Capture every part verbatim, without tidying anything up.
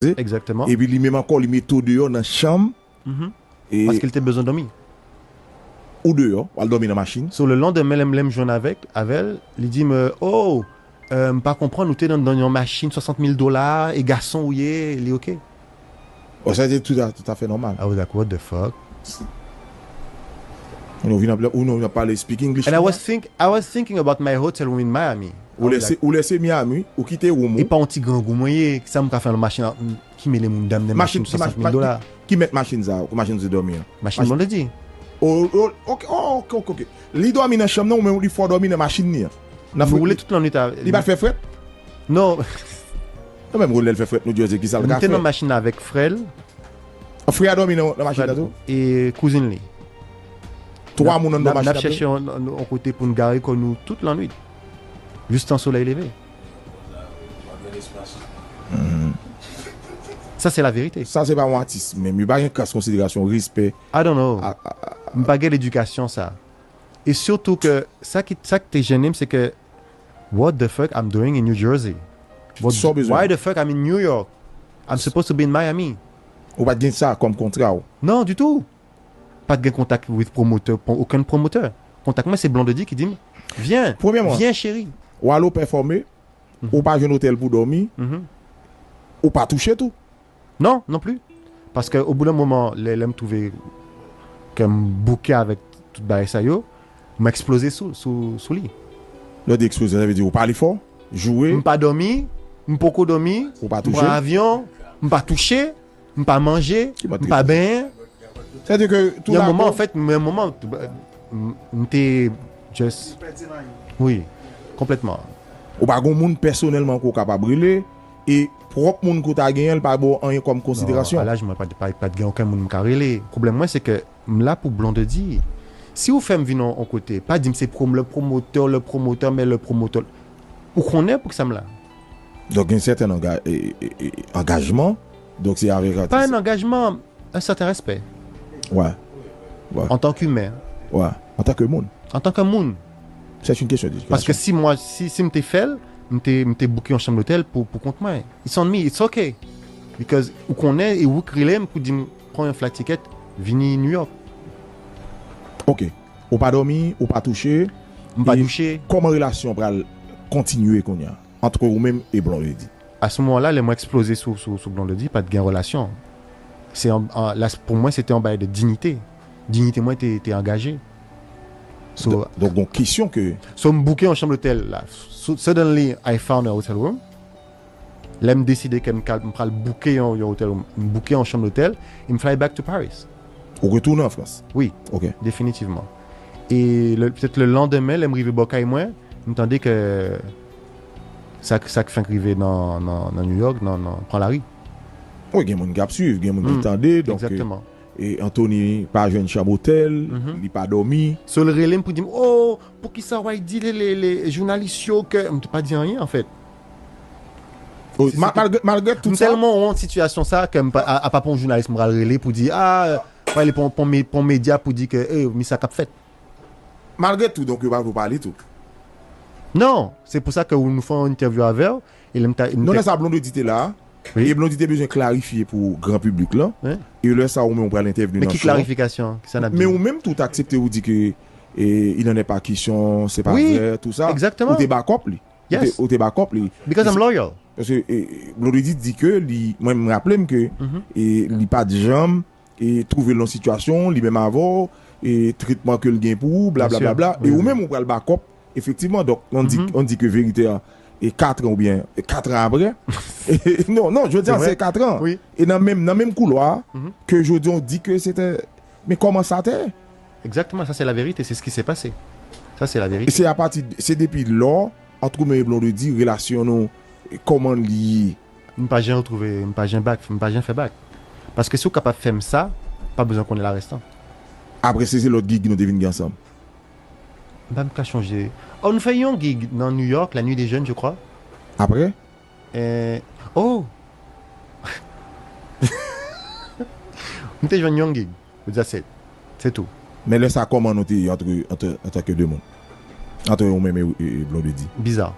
Egzakteman. Epi li menm ankò, li mete w deyò nan chanm. Mhm. E paske l te bezwen dòmi. Ou deyò, w al dòmi nan machin. So, le lendemain, lè m, lè m jwenn avèk, avè l, li di m, oh, euh, m pa konprann, ou te nan, nan yon machin swasant mil dola, e gason ou ye, li oke. Oh, sa se tout à, tout à fait normal. I was like, what the fuck? Ou nou vin ap, ou nou vin ap pale speak English. And I was think, I was thinking about my hotel room in Miami. Ou lese, ou lese Miami, ou kite room ou. E pa yon ti grangou mwen ye, sa m ka fè nan machin ki mele moun dam nan machin swasant mil dola. Ki mèt machin sa, ou machin ou te dòmi an? Machin Blondedy. Oh, oh, ok, oh, ok, ok, ok. Li dòmi nan chanm nan, ou menm li fè w dòmi nan machin li an. Nan nou woule tout lannwit a. Li pa t fè frèt? Non. Nan menm woule l fè frèt New Jersey, ki sa l ka fè? Nou te nan machin avèk frè l. Frè a dòmi nan, nan machin la tou? E kouzin li. Twa moun anndan machin la tou? N ap chèche yon, yon, yon kote pou n gare kò nou tout lannwit. Jistan solèy leve. Mhm. Sa se la verite. Sa se pa yon atis menm. Yo pa gen kras konsiderasyon, respè. I don't know. M pa gen ledikasyon sa. E sitou ke sa ki, sa ki te jennen m, se ke, what the fuck I'm doing in New Jersey? What, sa w bezwen? Why the fuck I'm in New York? I'm supposed to be in Miami. Ou pa t gen sa kòm kontra w? Non, ditou. Pa t gen kontak with promotè, pon-, okenn promotè. Kontak mwen, se Blondedy ki di m, vyen, vyen cheri. Ou al ou pèfòme, ou pa jwenn otèl pou dòmi, ou pa touche tou. Non, non pli. Paske au bout d'un moment, lè, lè m twouve ke m bouke avèk tout bagay sa yo, m eksploze sou, sou, sou li. Lè w di eksploze, sa vle di ou pale fò, joure. M pa dòmi, m poko dòmi, m pran avyon, m pa touche, m pa manje, m pa benyen. Sa vle di ke tou la. Yon moman, anfèt, yon moman, m, m te just. Wi, konplètman. Ou pa gon moun pèsonèlman ke w kapab rele, e pwòp moun ke w ta genyen, l pa ba w anyen kòm konsiderasyon. Non, a laj mwen, pa, pa, pa t gen okenn moun m ka rele. Pwoblèm mwen, se ke m la pou Blondedy. Si ou fè m vin yon, yon kote, pa di m se pwom-, le promoteur, le promoteur, mais le promoteur. Ou konnen poukisa m la. Donk, gen sèten anga-, e, e, e, angajman. Donk, se avèk atis. Pa yon angajman, un certain respect. Wè. Wè. Antanke imen. Wè. Antanke moun. Antanke moun. C'est une question d'éducation. Paske si mwen, si, si m te fè l, m te, m te bouke yon chanm dotèl pou, pou kont mwen. It's on me, it's okay. Because ou konnen, e ou k rele m pou di m pran yon flight ticket, vini New York. Ok. Ou pa dòmi, ou pa touche. M pa touche. Kòman relasyon pral kontinye kounye a? Ant ou menm e Blondedy? A se moman la, lè mwen eksploze sou, sou, sou Blondedy, pa t gen relasyon. Se an, an, la, pou mwen, se te yon bagay de dignité. Dignité mwen te, te angaje. So, donk, donk, gon kesyon ke. So, m bouke yon chanm dotèl la. So, suddenly, I found a hotel room. Lè m deside ke m kal, m pral bouke yon, yon hotel room, m bouke yon chanm dotèl, e m fly back to Paris. Ou retounen an Frans? Wi. Ok. Definitivman. E le, petèt le lendemain, lè m rive bò kay mwen, m tande ke sa, sa k fenk rive nan, nan, nan New York, nan, nan, pran lari. Wi, gen moun k ap swiv, gen moun ki tande, donk, e, e Anthony pa jwenn chanm otèl, li pa dòmi. So, l rele m pou di m, oh, poukisa w al di le, le, le jounalis yo ke, m te pa di anyen, anfèt. Oh, ma-, malgre, malgre tout sa. M tèlman wont sitiyasyon sa ke m pa, a, a pa pou yon jounalis m pral rele pou di, ah, pral pon, pon, me-, pon medya pou di ke, eh, mi sa k ap fèt. Malgre tou, donk, yo pa vle w pale tou. Non, se pou sa ke nou fè yon entèvyou avè w, e lè m ta, non, lè sa Blondedy te la, wi. E Blondedy te bezwen klarifye pou gran piblik lan, wi. E lè sa ou menm ou pral entèvni nan show an. Men ki klarifikasyon? Ki sa n ap di? Men ou menm tou, ou t aksepte, ou di ke, e, il en est pas question, se pa vrè, tou sa. Wi, egzakteman. Ou te back up li. Ou te, yes. Ou te back up li. Because I'm loyal. Paske, e, Blondedy di ke li, mwen, m raple m ke, e, li pa t janm, e, twouve l nan sitiyasyon, li menm avè w, e, tretman ke l gen pou ou, blablabla. Byen si. Wi, wi. E ou menm ou pral back up, efektivman. Donk, on di, on di ke verite an, e kat an oubyen, e kat an apre. E, non, non, jodi an, se kat an. Wi. E nan menm, nan menm koulwa, ke jodi an, on di ke se te, men kòman sa te ye? Exactement, ça c'est la vérité, c'est ce qui s'est passé. Ça c'est la vérité. E se apati, se depi lò, ant ou menm e Blondedy, relasyon nou, e kòman li ye? M pa jan retwouve, m pa jan back, m pa jan fè back. Paske si w kapab fè m sa, pa bezwen konnen larès lan. Apre se, se lòt gig nou te vin gen ansanm. M pa menm ka chonje. Oh, nou fè yon gig nan New York, la Nuit des Jeunes, je crois. Apre? Eh, oh! M te jwenn yon gig. That's it. Se tou. Men lè sa, kòman nou te ye antre, antre, antanke de moun? Antre ou menm e, e, e Blondedy? Biza.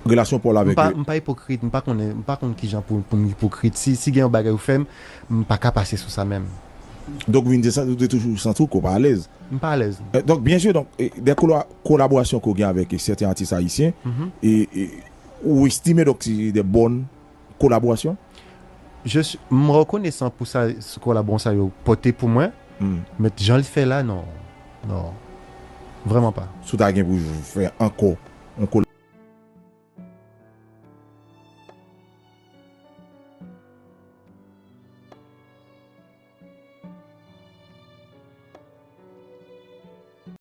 Relasyon pa w la M avèk pa, yo. M pa ipokrit, m pa konnen, m pa konn kijan pou, pou m ipokrit. Si, si gen yon bagay ou fè m, m pa ka pase sou sa menm. Donk vin di sa, ou te toujou santi w ke w pa alèz. M pa alèz. Eh, Donk byen si, donk eh, de kola- kolaborasyon ke w gen avèk eh, sèten atis ayisyen, Mhm. e eh, ou estime donk se de bòn kolaborasyon? Je suis, m rekonesan pou sa, sa kolaborasyon sa yo pote pou mwen, Hmm. men jan l fè la, non. Non. Vrèman pa. Si w ta gen pou fè ankò yon